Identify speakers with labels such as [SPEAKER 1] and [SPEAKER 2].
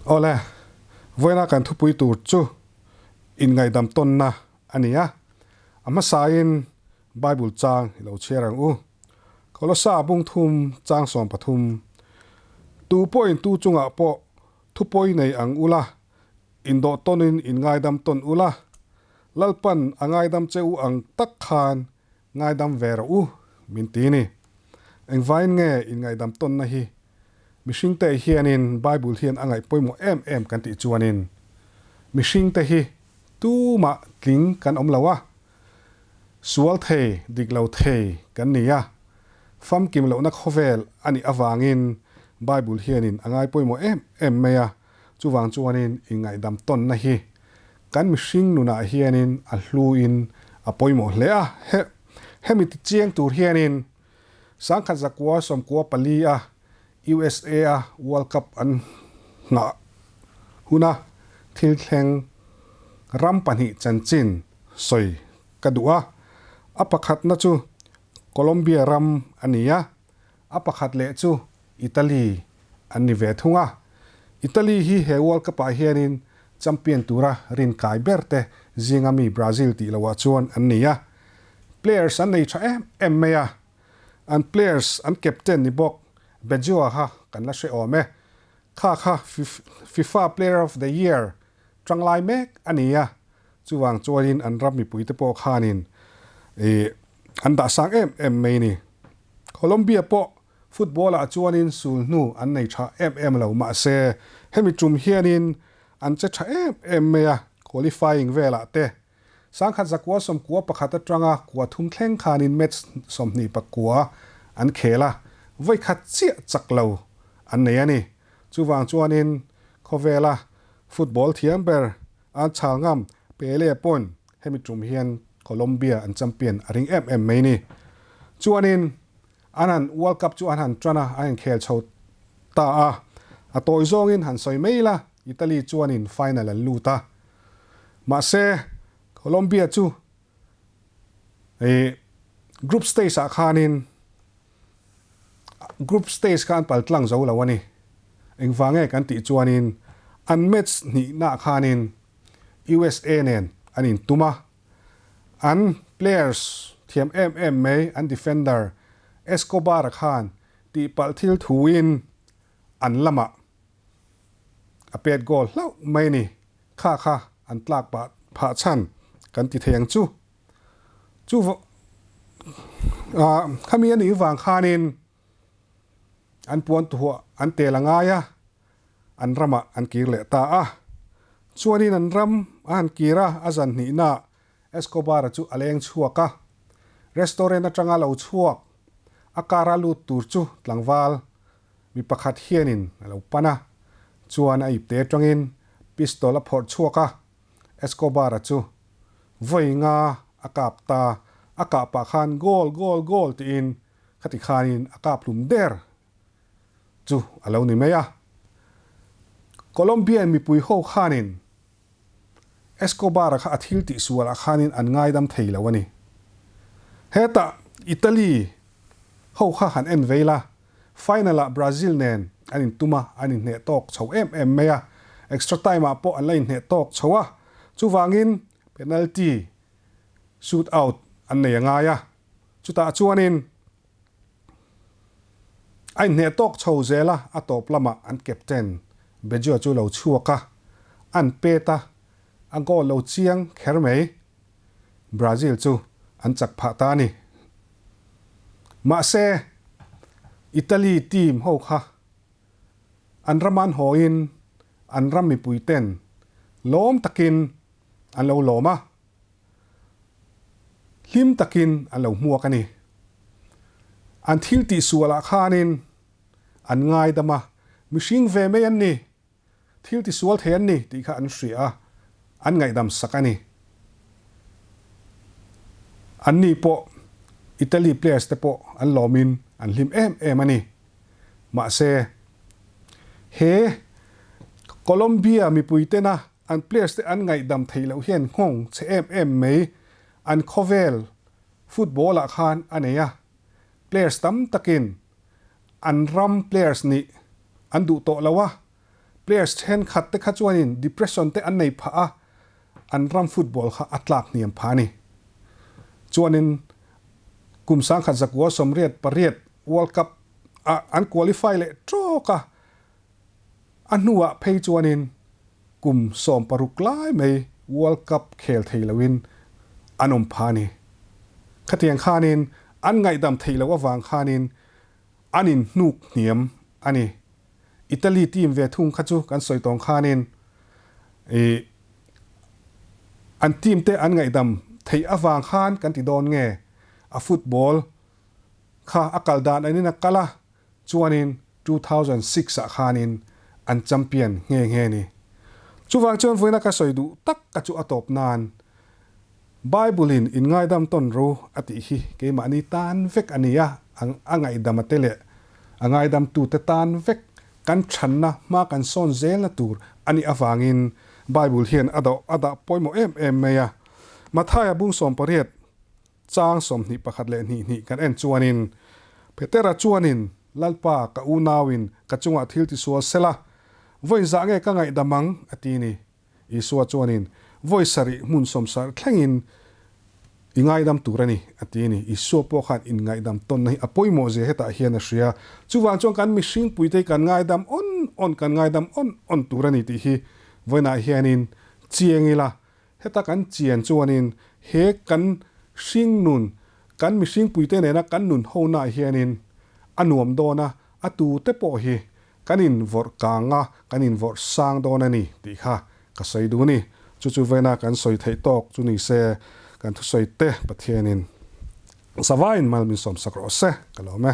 [SPEAKER 1] Awle, vawiina kan thupui tur chu inngaihdam tawnna a ni a. A hmasain Bible chang i lo chhiar ang u. Kolosa bung thum chang 13, Tu pawhin tu chungah pawh thupawi nei ang ula, indawh tawnin inngaidam tawn ula, Lalpan a ngaidam che u ang tak khan Ngaidam ve rawh u, min ti ni. Engvain nge inngaidam tawnna hi mihringte hianin Bible hian a ngaih pawimawh em em kan tih chuanin mihringte hi tumah tling kan awm lo a, sual thei, dik lo thei kan ni a, famkim lohna khawvel a nih avangin Bible hianin a ngai pawimawh em em mai a, chuvang chuanin inngaidam tawnna hi Kan mihring nunah hianin a hluin a pawimawh hle a, he hemi ti chiang tur hianin sangkhat zakua sawmkua pali a USA a World Cup an nghah huna thil thleng ram pahnih chanchin sawi ka duh a, a pakhatna chu Colombia ram a ni a, a pakhat leh chu Italy an ni ve thung a. Italy hi he World Cup ah hianin champion tura rinkai ber te zinga mi Brazil tih loah chuan an ni a. Players an nei tha em em mai a. An players an captain ni bawk Baggio kha kan la hre awm e. Kha kha FIFA Player of the Year tanglai mek a ni a. Chuvang chuanin an ram mipui te pawh khanin an dah sang em em mai ni. Colombia pawh Football ah chuanin sul hnu an nei tha em em lo mahse hemi tum hianin an che tha em em mai a, qualifying velah te sangkhat zakua sawmkua pakhat atanga kua thum thleng khanin match 29 an khel a, vawikhat chiah chak lo an nei a ni. Chuvang chuanin khawvela football thiam ber an chhal ngam Pele pawn hemi tum hian Colombia an champion a ring em em mai ni. Chuanin An han World Cup chu an han tan a, an inkhel chho ta a. A tawi zawngin han sawi mai ila, Italy chuanin final an lut a. Mahse, Colombia chu ih group stage ah khanin group stage kha an pal tlang zo lo a ni. Engvang nge kan tih chuanin an match hnihnaah khanin USA nen an intum a. An players thiam em em mai, an defender Escobar-a khan tihpalh thil thuin an lamah a pet goal hlauh mai ni. Kha kha an tlak pah phah chhan kan ti thei ang chu. Chu khami a nih vang khanin an puan tuhuah an tel a ngai a. An ramah an kir leh ta a. Chuanin an ram a han kir a, a zan hnihnaah Escobar-a chu a leng chhuak a. Restaurant atanga lo chhuak, a car-a lut tur chu tlangval mi pakhat hianin a lo pan a. Chuan a ipte atangin pistol a phawrh chhuak a, Escobar-a chu vawi nga a kap ta. A kah pah khan goal, goal, goal tiin khati khanin a kap hlum der. chu a lo ni mai a. Colombian mipui ho khanin Escobar-a kha a thil tih sualah khanin an ngaidam thei lo a ni. Hetah Italy ho kha han en vei la, final-ah Brazil nen an intum a, an inhneh tawk chho em em mai a, extra time-ah pawh an la inhneh tawk chho a, chuvangin penalty shoot out an nei a ngai a, chutah chuanin A inhneh tawk chho zel a, a tawp lamah an captain Bejo chu lo chhuak a, an pet a, a goal lo chiang kher mai. Brazil chu an chak phah ta a ni. Mahse, Italy team ho kha an rama an hawiin an ram mipui ten lawm takin an lo lawm a. Hlim takin an lo hmuak a ni. An thil tih sualah khanin an ngaidam a, mihring ve mai an ni, thil ti sual thei an ni tih kha an hria a, an ngaihdam sak a ni. Anni pawh Italy players te pawh an lawmin an hlim em em a ni. Mahse, he Colombia mipui tena An players te an ngaihdam theih loh hian nghawng che em em mai an khawvel football ah khan a nei a, players tam takin an ram players nih an duh tawh lo a, Players thenkhat te kha chuanin depression te an nei phah a, an ram football kha a tlak hniam phah a ni. Chuanin kum 1988 World Cup ah an qualify leh tawk a, a hnuah phei chuanin kum 16 lai mai World Cup khel thei loin an awm phah a ni. Khatiang khanin an ngaihdam theih loh avang khanin an inhnuk hniam a ni. Italy team ve thung kha chu kan sawi tawng khanin ih an team te an ngaihdam theih avang khan kan ti dawn nge a football kha a kal dan angin a kal a chuanin 2006 ah khanin an champion nghe nghe ni. Chuvang chuan vawiina ka sawi duh tak ka chu a tawp nan Bible in in ngaidam tawn ro a tih hi keimahni tan vek a ni a, a ngaihdam a te leh a ngaidam tu te tan vek kan chhanna hma kan sawn zelna tur a nih avangin Bible hian a doh a dah pawimawh em em mai a. Mathaia bung 18 chang 21 leh hnih hnih kan en chuanin Petera chuanin Lalpa ka unauin ka chungah thil tisual sela vawi zah nge ka ngaihdam ang a ti ni. Isua chuanin, Vawi sarih hmun sawmsarh thlengin i ngaidam tur a ni, a ti a ni. Isua pawh khan inngaihdam tawnna hi a pawimawh zia hetah hian a hria. Chuvang chuan kan mihring puite hi kan ngaidam awn awn, kan ngaidam awn awn tur a ni tih hi vawiinah hianin chiang ila. Heta kan chian chuanin he kan hring nun, kan mihring puite nena kan nun honaah hianin a nuam dawn a, a tute pawh hi Kan invawrh kang a, kan invawrh sang dawn a ni tih kha ka sawi duh a ni. Chu chu vena kan sawi theih tawk chu ni se, kan thusawi te Pathianin zavaiin mal min sawmsak rawh se ka lawm e.